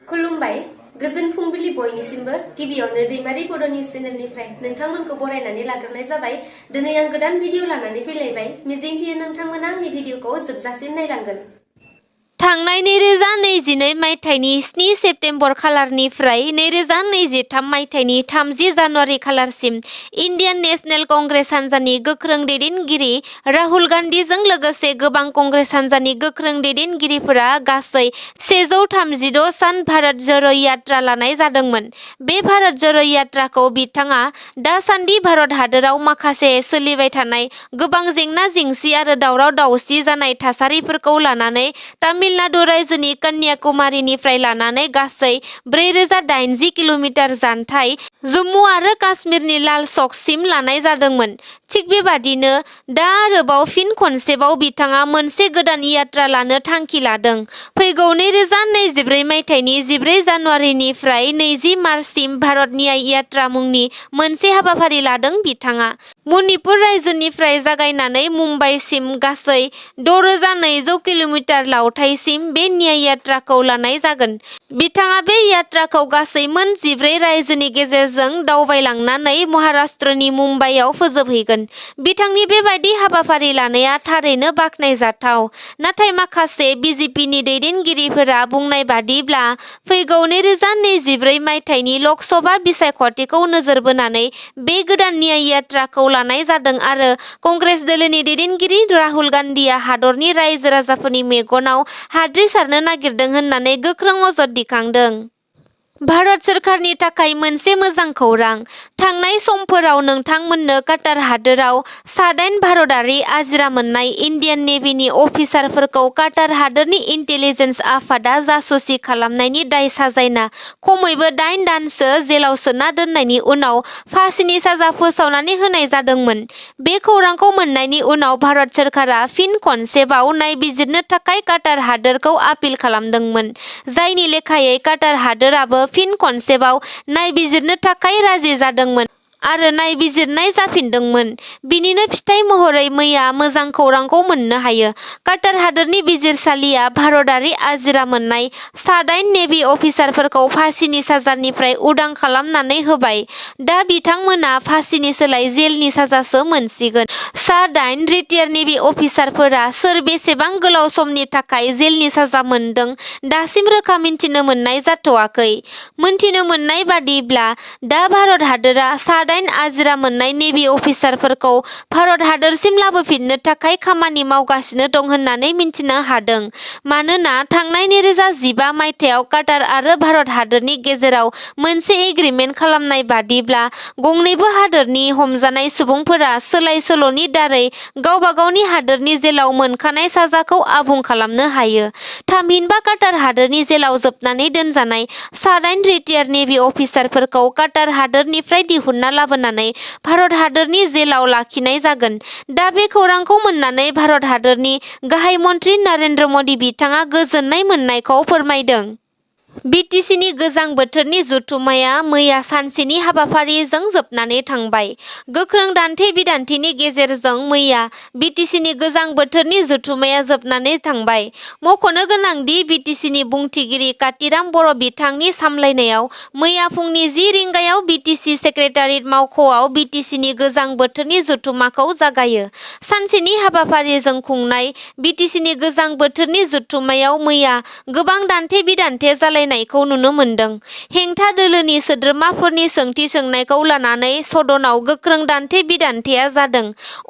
खुलुमबाय गोजोन फुंबिलि बयनिसिमबो गिबियावनो दैमारि बड' निउज चेनेलनिफ्राय नोंथांमोनखौ बरायनानै लाग्रोनाय जाबाय। दिनै आं गोदान भिडिअ लानानै फैलायबाय। मिजिंथियो नोंथांमोना आंनि भिडिअखौ जोबजासिम नायलांगोन। थांनाय 2022 मायथाइनि 7 सेप्तेम्बर खालारनिफ्राय 2023 मायथाइनि 30 जानुवारि खालारसिम इन्डियान नेशनेल कंग्रेस हान्जानि गोख्रों दैदेनगिरि राहुल गान्धीजों लोगोसे गोबां कंग्रेस हान्जानि गोख्रों दैदेनगिरिफोरा गासै 136 सान भारत जोड़ो यात्रा लानाय जादोंमोन। बे भारत जोड़ो यात्राखौ बिथाङा दासान्दि भारत हादोराव माखासे सोलिबाय थानाय गोबां जेंना जेंसि आरो दावराव दावसि जानाय थासारिफोरखौ लानानै तामिलनाडु रायजोनि कन्याकुमारीनिफ्राय लानानै गासै 4080 किल'मिटार जानथाय जम्मु आरो काश्मीरनि लाल चकसिम लानाय जादोंमोन। थिग बेबादिनो दा आरोबाव फिन खनसेबाव बिथाङा मोनसे गोदान यात्रा लानो थांखि लादों। फैगौ 2024 मायथाइनि 14 जानुवारिनिफ्राय 20 मार्चसिम भारत न्याय यात्रा मुंनि मोनसे हाबाफारि लादों बिथाङा। मणिपुर रायजोनिफ्राय जागायनानै मुम्बाइसिम गासै 6200 किल'मिटार लावथाइसिम बे न्याय यात्राखौ लानाय जागोन। बिथाङा बे यात्राखौ गासै मोन 14 रायजोनि गेजेरजों दावबायलांनानै महाराष्ट्रनि मुम्बाइआव फोजोबहैगोन। बिथांनि बेबायदि हाबाफारि लानाया थारैनो बाख्नायजाथाव। नाथाय माखासे बिजेपिनि दैदेनगिरिफोरा बुंनाय बादिब्ला फैगौ 2024 मायथाइनि लकसभा बिसायख'थिखौ नोजोर बोनानै बे गोदान न्याय यात्राखौ लानाय जादों आरो कंग्रेस दोलोनि दैदेनगिरि राहुल गान्धीआ हादरनि रायजो राजाफोरनि मेगनाव हाद्रि सारनो नागिरदों होननानै गोख्रों अजद दिखांदों। भारत सोरखारनि थाखाय मोनसे मोजां खौरां। थांनाय समफोराव नोंथांमोननो काटार हादोराव 9 भारतारि आजिरा मोननाय इन्डियान नेभिनि अफिसारफोरखौ काटार हादोरनि इन्टेलिजेन्स आफादा जासुसि खालामनायनि दाय साजायना खमैबो 8 दानसो जेलाव सोना दोननायनि उनाव फासिनि साजा फोसावनानै होनाय जादोंमोन। बे खौरांखौ मोननायनि उनाव भारत सोरखारा फिन खनसेबाव नायबिजिरनो थाखाय काटार हादोरखौ आपिल खालामदोंमोन। जायनि लेखायै काटार हादोराबो फिन खनसेबाव नायबिजिरनो थाखाय राजि जादोंमोन आरो नायबिजिरनाय जाफिनदोंमोन। बिनिनो फिथाय महरै मैया मोजां खौरांखौ मोननो हायो। काटार हादोरनि बिजिरसालिया भारतारि आजिरा मोननाय 9 नेभि अफिसारफोरखौ फासिनि साजानिफ्राय उदां खालामनानै होबाय। दा बिथांमोना फासिनि सोलाय जेलनि साजासो मोनसिगोन। 9 रिटायार नेभि अफिसारफोरा सोर बेसेबां गोलाव समनि थाखाय जेलनि साजा मोनदों दासिम रोखा मिन्थिनो मोननाय जाथ'वाखै। मोनथिनो मोननाय बादिब्ला दा भारत हादोरा 9 आजिरा मोननाय नेभि अफिसारफोरखौ भारत हादोरसिम लाबोफिननो थाखाय खामानि मावगासिनो दं होननानै मिन्थिनो हादों। मानोना थांनाय 2015 मायथाइयाव काटार आरो भारत हादोरनि गेजेराव मोनसे एग्रिमेन्ट खालामनाय बादिब्ला गंनैबो हादोरनि हमजानाय सुबुंफोरा सोलाय सोल'नि दारै गावबा गावनि हादोरनि जेलाव मोनखानाय साजाखौ आबुं खालामनो हायो। थामहिनबा काटार हादोरनि जेलाव जोबनानै दोनजानाय 9 रिटायार नेभि अफिसारफोरखौ काटार हादोरनिफ्राय दिहुनना लाबोनानै भारत हादोरनि जेलाव लाखिनाय जागोन। दा बे खौरांखौ मोननानै भारत हादोरनि गाहाय मन्त्रि नरेन्द्र मदि बिथाङा गोजोननाय मोननायखौ फोरमायदों। बिटिसिनि गोजां बोथोरनि जथुम्माया मैया सानसेनि हाबाफारिजों जोबनानै थांबाय। गोख्रों दान्थे बिदान्थेनि गेजेरजों मैया बिटिसिनि गोजां बोथोरनि जथुम्माया जोबनानै थांबाय। मख'नो गोनांदि बिटिसिनि बुंथिगिरि कातिराम बर' बिथांनि सामलायनायाव मैया फुंनि 10 रिंगायाव बिटिसि सेक्रेटारियेट मावख'आव बिटिसिनि गोजां बोथोरनि जथुम्माखौ जागायो। सानसेनि हाबाफारिजों खुंनाय बिटिसिनि गोजां बोथोरनि जथुम्मायाव मैया गोबां दान्थे बिदान्थे जालायनायखौ नुनो मोन्दों। हेंथा दोलोनि सोद्रोमाफोरनि सोंथि सोंनायखौ लानानै सदनाव गोख्रों दान्थे बिदान्थेया जादों।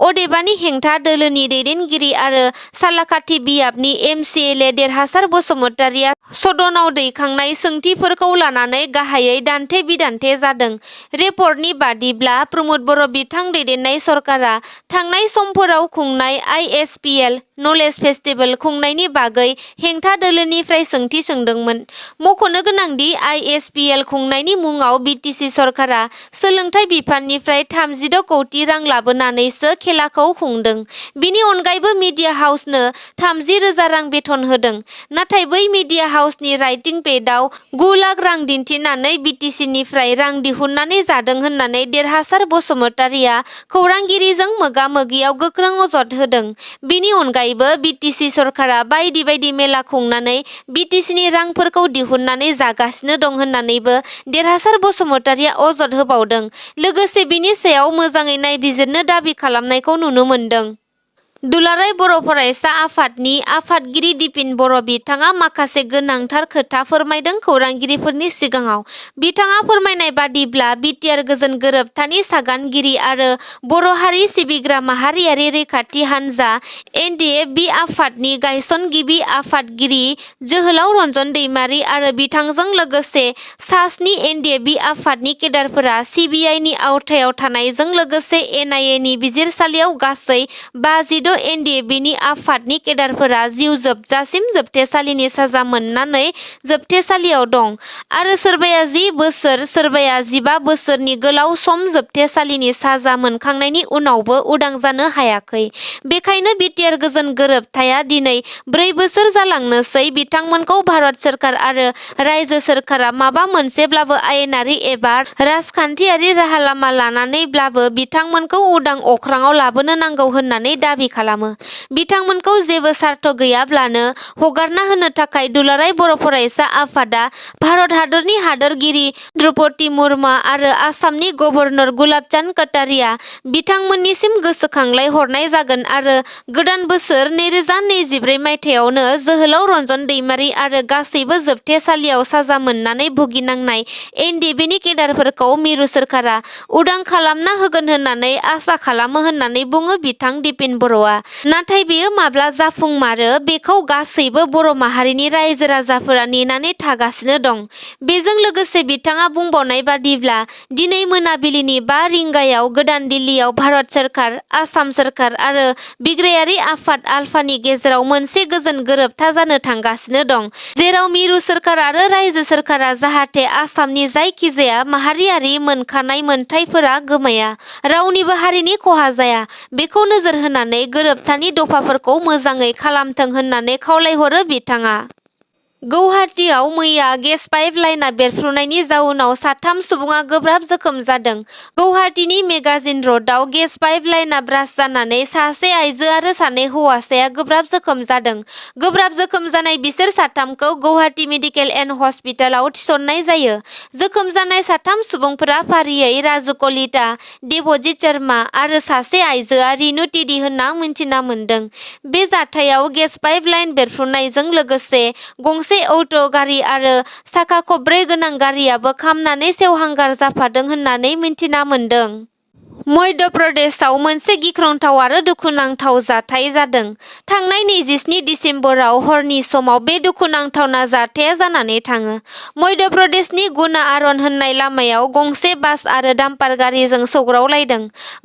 अदेबानि हेंथा दोलोनि दैदेनगिरि आरो सालाकाथि बियाबनि MCLA देरहासार बसुमतारिया सदनाव दैखांनाय सोंथिफोरखौ लानानै गाहायै दान्थे बिदान्थे जादों। रिपर्टनि बादिब्ला प्रमद बर' बिथां दैदेननाय सरकारा थांनाय समफोराव खुंनाय ISPL नलेज फेस्टिभेल खुंनायनि बागै हेंथा दोलोनिफ्राय सोंथि सोंदोंमोन। मख'नो गोनांदि ISPL खुंनायनि मुङाव बिटिसि सरकारा सोलोंथाइ बिफाननिफ्राय 36 कौटि रां लाबोनानैसो खेलाखौ खुंदों। बिनि अनगायैबो मिडिया हाउसनो 30,000 रां बेथन होदों। नाथाय बै मिडिया हाउसनि राइटिं पेडआव 9 लाख रां दिन्थिनानै बिटिसिनिफ्राय रां दिहुननानै जादों होननानै देरहासार बसुमतारिया खौरांगिरिजों मोगा मोगियाव गोख्रों अजद होदों। बिनि अनगायै अनगायैबो बिटिसि सरकारा बायदि बायदि मेला खुंनानै बिटिसिनि रांफोरखौ दिहुननानै जागासिनो दं होननानैबो देरहासार बसुमतारिया अजद होबावदों। लोगोसे बिनि सायाव मोजाङै नायबिजिरनो दाबि खालामनायखौ नुनो मोन्दों। दुलाराय बर' फरायसा आफादनि आफादगिरि दिपिन बर' बिथाङा माखासे गोनांथार खोथा फोरमायदों खौरांगिरिफोरनि सिगाङाव। बिथाङा फोरमायनाय बादिब्ला बिटिआर गोजोन गोरोबथानि सागानगिरि आरो बर' हारि सिबिग्रा माहारियारि रैखाथि हान्जा NDF-B आफादनि गायसनगिरि आफादगिरि जोहोलाव रन्जन दैमारि आरो बिथांजों लोगोसे सा-7 NDF-B आफादनि केडारफोरा CBI-नि आवथायाव थानायजों लोगोसे NIA-नि बिजिरसालियाव गासै 52 NDF-B आफादनि केडारफोरा जिउ जोबजासिम जोबथेसालिनि साजा मोननानै जोबथेसालियाव दं आरो सोरबाया 10 बोसोर सोरबाया 15 बोसोरनि गोलाव सम जोबथेसालिनि साजा मोनखांनायनि उनावबो उदां जानो हायाखै। बेखायनो बिटिआर गोजोन गोरोबथाया दिनै 4 बोसोर जालांनोसै। बिथांमोनखौ भारत सोरखार आरो रायजो सोरखारा माबा मोनसेब्लाबो आयेनारि एबा राजखान्थियारि राहा लामा लानानैब्लाबो बिथांमोनखौ उदां अख्राङाव लाबोनो नांगौ होननानै दाबि खालामो। बिथांमोनखौ जेबो सार्थ गैयाब्लानो हगारना होनो थाखाय दुलाराय बर' फरायसा आफादा भारत हादरनि हादरगिरि द्रौपदी मुर्मु आरो आसामनि गभर्नर गुलाब चांद कटारिया बिथांमोननिसिम गोसोखांलाय हरनाय जागोन आरो गोदान बोसोर 2024 मायथाइयावनो जोहोलाव रन्जन दैमारि आरो गासैबो जोबथेसालियाव साजा मोननानै भुगिनांनाय NDF-B केडारफोरखौ मिरु सोरखारा उदां खालामना होगोन होननानै आसा खालामो होननानै बुङो बिथां दिपिन बर'आ। नाथाय बेयो माब्ला जाफुंमारो बेखौ गासैबो बर' माहारिनि रायजो राजाफोरा नेनानै थागासिनो दं। बेजों लोगोसे बिथाङा बुंबावनाय बादिब्ला दिनै मोनाबिलिनि 5 रिंगायाव गोदान दिल्लीयाव भारत सोरखार, आसाम सोरखार आरो बिग्रायारि आफाद आलफानि गेजेराव मोनसे गोजोन गोरोबथा जानो थांगासिनो दं, जेराव मिरु सोरखार आरो रायजो सोरखारा जाहाथे आसामनि जायखिजाया माहारियारि मोनखानाय मोनथायफोरा गोमाया, रावनिबो हारिनि खहा जाया, बेखौ नोजोर होनानै गोरोबथानि दफाफोरखौ मोजाङै खालामथों होननानै खावलायहरो बिथाङा। गुवाहाटीआव मैया गेस पाइप लाइनआ बेरफ्रुनायनि जाउनाव 3 सुबुङा गोब्राब जोखोम जादों। गुवाहाटीनि मेगाजिन र'डआव गेस पाइप लाइनआ ब्रास्ट जानानै सासे आइजो आरो 2 हौवासाया गोब्राब जोखोम जादों। गोब्राब जोखोम जानाय बिसोर 3खौ गुवाहाटी मेडिकेल एन्ड हस्पिटालाव थिसननाय जायो। जोखोम जानाय 3 सुबुंफोरा फारियै राजु कलिता, देबजित शर्मा आरो सासे आइजोआ रिनु टिडि होनना मिन्थिना मोन्दों। बे जाथायाव गेस पाइप लाइन बेरफ्रुनायजों लोगोसे गंसे अट' गारि आरो साखा खबब्रै गोनां गारियाबो खामनानै सेवहांगार जाफादों होननानै मिन्थिना मोन्दों। मध्य प्रदेशआव मोनसे गिख्रंथाव आरो दुखुनांथाव जाथाय जादों। थांनाय 27 दिसेम्बराव हरनि समाव बे दुखुनांथावना जाथाया जानानै थाङो। मध्य प्रदेशनि गुना आरन होननाय लामायाव गंसे बास आरो डाम्पार गारिजों सौग्रावलायदों।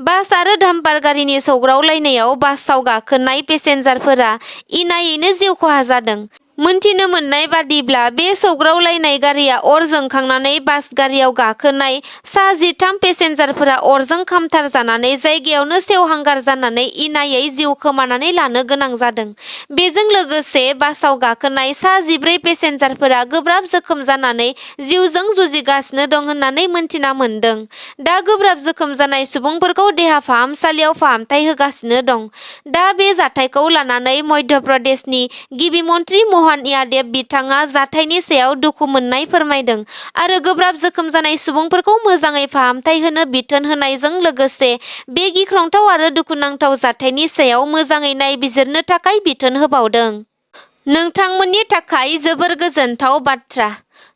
बास आरो डाम्पार गारिनि सौग्रावलायनायाव बासआव गाखोनाय पेसेन्जारफोरा इनायैनो जिउ खहा जादों। मोनथिनो मोननाय बादिब्ला बे सौग्रावलायनाय गारिया अर जोंखांनानै बास गारियाव गाखोनाय सा 13 पेसेन्जारफोरा अरजों खामथार जानानै जायगायावनो सेवहांगार जानानै इनायै जिउ खोमानानै लानो गोनां जादों। बेजों लोगोसे बासआव गाखोनाय सा 14 पेसेन्जारफोरा गोब्राब जोखोम जानानै जिउजों जुजिगासिनो दं होननानै मोनथिना मोन्दों। दा गोब्राब जोखोम जानाय सुबुंफोरखौ देहा फाहामसालियाव फाहामथाय होगासिनो दं। दा बे जाथायखौ लानानै मध्य प्रदेशनि गिबि मन्थ्रि मोहन यादव बिथाङा जाथायनि सायाव दुखु मोननाय फोरमायदों आरो गोब्राब जोखोम जानाय सुबुंफोरखौ मोजाङै फाहामथाय होनो बिथोन होनायजों लोगोसे बे गिख्रंथाव आरो दुखुनांथाव जाथायनि सायाव मोजाङै नायबिजिरनो थाखाय बिथोन होबावदों। नोंथांमोननि थाखाय जोबोर गोजोनथाव बाथ्रा।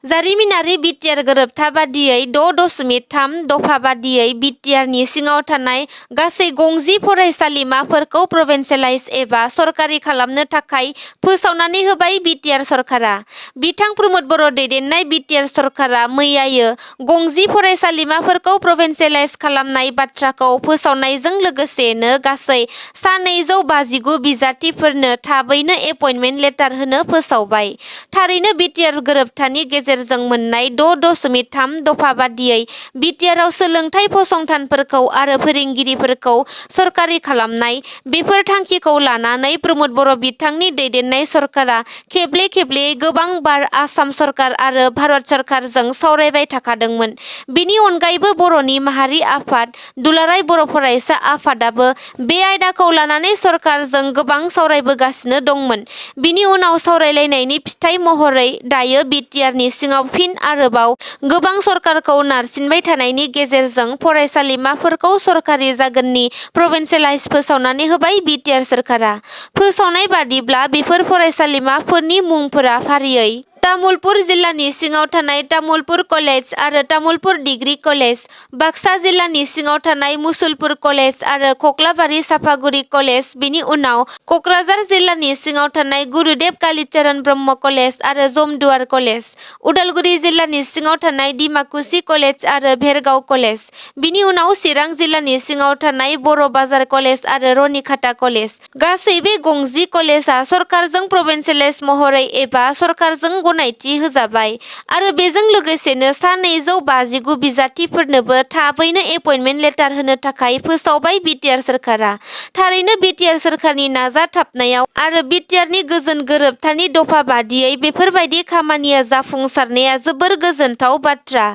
जारिमिनारि बिटिआर गोरोबथा बादियै 6.3 दफा बादियै बिटिआरनि सिङाव थानाय गासै 60 फरायसालिमाफोरखौ प्रभिन्सियेलाइज एबा सरकारि खालामनो थाखाय फोसावनानै होबाय बिटिआर सरकारा। बिथां प्रमद बर' दैदेननाय बिटिआर सरकारा मैयायो 60 फरायसालिमाफोरखौ प्रभिन्सियेलाइज खालामनाय बाथ्राखौ फोसावनायजों लोगोसेनो गासै सा 259 बिजाथिफोरनो थाबैनो एपइन्टमेन्ट लेटार होनो फोसावबाय। थारैनो बिटिआर गोरोबथानि गेजेरजों मोननाय 6.3 दफा बादियै बिटिआरआव सोलोंथाइ फसंथानफोरखौ आरो फोरोंगिरिफोरखौ सरकारि खालामनाय, बेफोर थांखिखौ लानानै प्रमद बर' बिथांनि दैदेननाय सरकारा खेबले खेबले गोबां बार आसाम सरकार आरो भारत सरकारजों सावरायबाय थाखादोंमोन। बिनि अनगायैबो बर'नि माहारि आफाद, दुलाराय बर' फरायसा आफादाबो बे आयदाखौ लानानै सरकारजों गोबां सावरायबोगासिनो दंमोन। बिनि उनाव सावरायलायनायनि फिथाइ महरै दायो बिटिआरनि सिङाव फिन आरोबाव गोबां सरकारखौ नारसिनबाय थानायनि गेजेरजों फरायसालिमाफोरखौ सरकारि जागोननि प्रभिन्सियेलाइज फोसावनानै होबाय बिटिआर सरकारा। फोसावनाय बादिब्ला बेफोर फरायसालिमाफोरनि मुंफोरा फारियै तामुलपुर जिल्लानि सिङाव थानाय तामुलपुर कलेज आरो तामुलपुर डिग्री कलेज, बाक्सा जिल्लानि सिङाव थानाय मुसलपुर कलेज आरो कक्लाबारि सापागुरि कलेज, बिनि उनाव कक्राझार जिल्लानि सिङाव थानाय गुरुदेव कालीचरण ब्रह्म कलेज आरो जमदुवार कलेज, उदालगुरि जिल्लानि सिङाव थानाय डिमाकुसि कलेज आरो भेरगाव कलेज, बिनि उनाव चिरां जिल्लानि सिङाव थानाय बर' बाजार कलेज आरो रनिखाता कलेज। गासै बे 60 कलेजआ सरकारजों प्रभिन्सियेलाइज महरै एबा सरकारजों गनायथि होजाबाय आरो बेजों लोगोसेनो सा 259 बिजाथिफोरनोबो थाबैनो एपइन्टमेन्ट लेटार होनो थाखाय फोसावबाय बिटिआर सरकारा। थारैनो बिटिआर सरकारनि नाजाथाबनायाव आरो बिटिआरनि गोजोन गोरोबथानि दफा बादियै बेफोरबायदि खामानिया जाफुंसारनाया जोबोर गोजोनथाव बाथ्रा।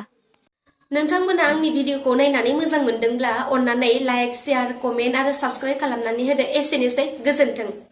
नोंथांमोना आंनि भिडिअखौ नायनानै मोजां मोनदोंब्ला अन्नानै लाइक, शेयार, कमेन्ट आरो साबस्क्राइब खालामनानै होदो। एसेनोसै, गोजोन्थों।